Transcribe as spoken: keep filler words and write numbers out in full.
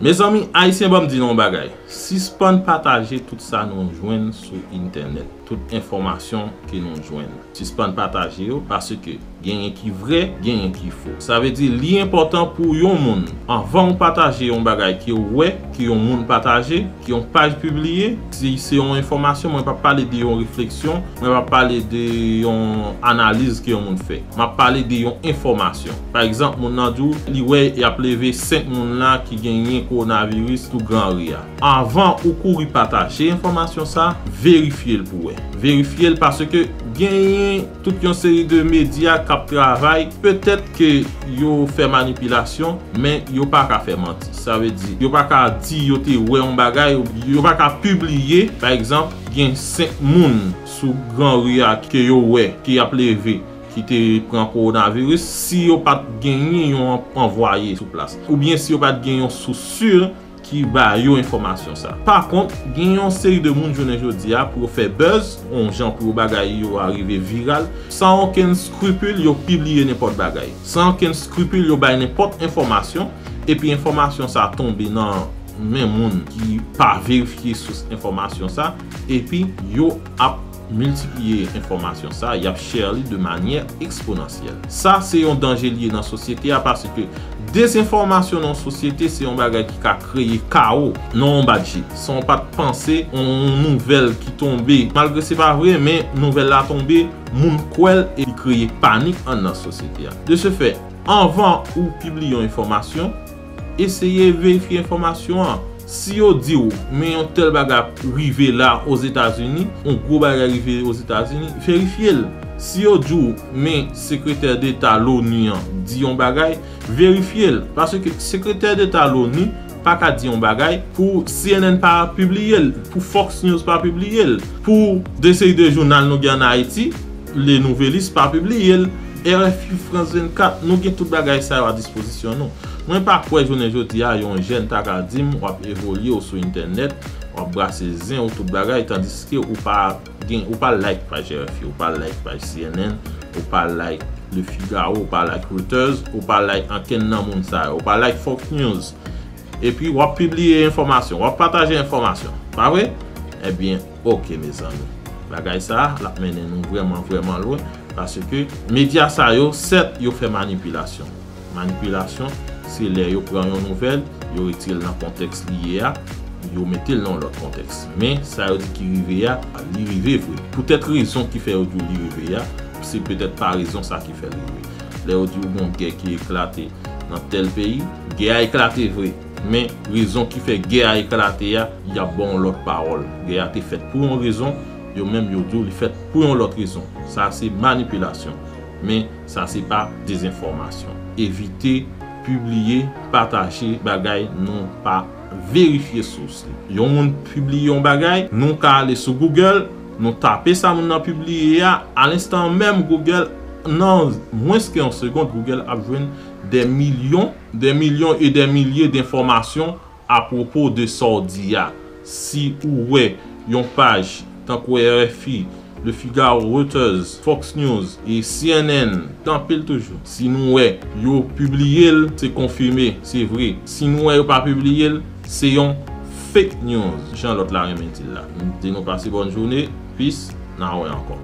Mezanmi, Ayisyen, ban m di nou yon bagay. Sispann pataje tout sa nou jwenn sou entènèt, tout enfòmasyon ke nou jwenn. Sispann pataje yo, paske genyen ki vrè, genyen ki fo. Sa vle di, li enpòtan pou yon moun, anvan w pataje yon bagay ke w wè, ke yon moun pataje, ke yon paj pibliye, si se yon enfòmasyon, mwen p ap pale de yon refleksyon, mwen p ap pale de yon analiz ke yon moun fè. M ap pale de yon enfòmasyon. Pa egzanp, moun nan di w, li wè y ap leve senk moun la ki genyen kowonaviris sou Gran Ri a. Anvan ou kouri pataje enfòmasyon sa, verifye l pou wè. Verifye l paske genyen tout yon seri de medya k ap travay, petèt ke yo fè manipilasyon, men yo pa ka fè manti. Sa vle di, yo pa ka di yo te wè yon bagay, yo pa ka pibliye, pa egzanp, gen senk moun sou Gran Ri a ke yo wè, ki ap leve, ki te pran kowonaviris, si yo pa t genyen yon anvwaye sou plas, oubyen si yo pa t gen yon sous si ki ba yo enfòmasyon sa. Pa kont, gen yon seri de moun jounen jodi a pou yo fè buzz, yon jan pou yo bagay yo a rive viral, san okenn skripil, yo pibliye nenpòt bagay. San okenn skripil, yo bay nenpòt enfòmasyon, epi enfòmasyon sa tonbe nan men moun ki pa verifye sous enfòmasyon sa, epi yo ap miltipliye enfòmasyon sa, y ap share li de manyè eksponansyèl. Sa se yon danje li ye nan sosyete a, paske dezenfòmasyon nan yon sosyete se yon bagay ki ka kreye kawo nan yon bat je. San w pa t panse, yon nouvèl ki tonbe, malgre se pa vre, men nouvèl la tonbe, moun kwè l e li kreye panik anndan sosyete a. De ce fait, anvan ou pibliye yon enfòmasyon, eseye verifye enfòmasyon an. Si yo di w, men yon tèl bagay ap rive la Ozetazini, yon gwo bagay rive Ozetazini, verifye l. Si yo di w, men sekretè deta l'ONU an di yon bagay, verifye l. Paske sekretè deta l'ONU pa ka di yon bagay pou C N N pa pibliye l, pou Fox News pa pibliye l, pou de seri de jounal nou gen ann Ayiti, Le Nouvelliste pa pibliye l, R F I, France vennkat, nou gen tout bagay sa yo a dispozisyon nou. Mwen pa kwè jounen jodi a yon jèn ta ka di m w ap evolye w sou entènèt, w ap brase zen ou tout bagay, tandiske ou pa gen, ou pa like paj R F I, ou pa like paj C N N, ou pa like Le Figaro, ou pa like Reuters, ou pa like ankenn nan moun sa yo, ou pa like Fox News. Epi w ap pibliye enfòmasyon, w ap pataje enfòmasyon. Pa vre? Ebyen, oke, mezanmi. Bagay sa a, l ap mennen nou vrèman, vrèman lwen. Paske medya sa yo, sèt, yo fè manipilasyon. Manipilasyon, se lè yo pran yon nouvèl, yo retire l nan kontèks li ye a, yo mete l nan yon lòt kontèks. Men, sa yo di ki rive a, li rive vre. Poutèt rezon ki fè yo di w li rive a, se petèt pa rezon sa ki fè l rive. Lè yo di w gon gè ki eklate nan tèl peyi, gè a eklate vre. Men, rezon ki fè gè a eklate a, y ap ba w yon lòt pawòl. Gè a te fèt pou yon rezon, yo menm yo di w li fèt pou yon lòt rezon. Sa se manipilasyon. Men, sa se pa dezenfòmasyon. Evite pibliye, pataje bagay nou pa verifye sous li. Yon moun pibliye yon bagay, nou ka ale sou Google, nou tape sa moun nan pibliye a, alenstan menm Google, nan mwens ke yon segond, Google ap jwenn dè milyon, dè milyon e dè milye denfòmasyon apwopo de sa w di a. Si ou wè yon paj tankou R F I, Le Figaro, Reuters, Fox News e C N N, gen anpil toujou. Si nou wè yo pibliye l, se konfime, se vre. Si nou wè yo pa pibliye l, se yon fake news, jan lòt la renmen di l la. M di nou pase bòn jounen, peace, n a wè ankò.